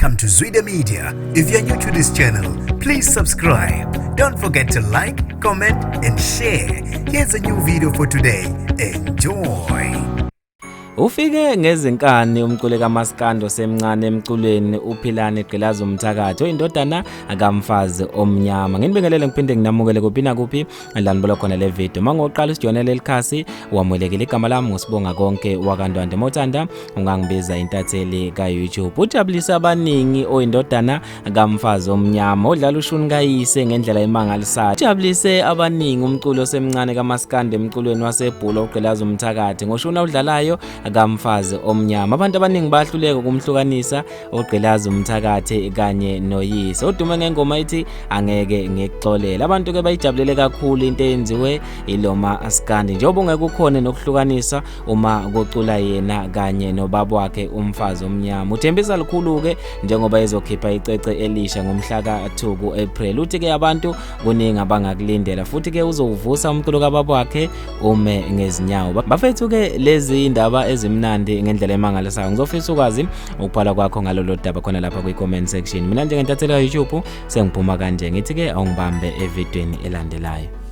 Welcome to Zwida Media. If you're new to this channel, please subscribe. Don't forget to like, comment, and share. Here's a new video for today. Enjoy. Ufike ngezinkani umculi kaMaskandi osemncane emculweni uPhilani Gqilaza Umthakathi oyindodana kamfazi omnyama. Nginibingelele ngiphinde nginamukele kuphi nakuphi la nibola khona le video. Mangoqala usijoyinele leli khasi wamukelekile. Igama lami nguSibonga konke wakaNdwandwe. Mawuthanda ungangibiza intatheli ka-YouTube. Ujabulise abaningi oyindodana kamfazi omnyama odlala ushuni kayise ngendlela emangalisayo. Ujabulise abaningi umculo osemncane kaMaskandi emculweni waseBhula uGqilaza Umthakathi ngoshuni awudlalayo kamfazi omnyama. Abantu abaningi bahluleka ukumhlukanisa uGqilaza Umthakathi kanye noyise. Udume ngengoma ethi angeke ngikuxolele. Abantu ke bayijabulele kakhulu into eyenziwe iloma askandi njengoba ungeke ukhone nokuhlukanisa uma kucula yena kanye nobaba wakhe umfazi omnyama. Uthembisa lukhulu ke njengoba ezokhipha icece elisha ngomhla ka-2 ku-April. Uthi ke abantu kuningi abangakulindela futhi ke uzowuvusa umculo kababa wakhe ume ngezinyawo. Bafethu ke lezi indaba ezimnandi ngendlela emangalisayo. Ngizofisa ukwazi ukubhala kwakho ngalolu daba khona lapha kwi-comment section. Mina njengentatheli ka-YouTube sengiphuma kanje ngithi ke awungibambe evidweni elandelayo.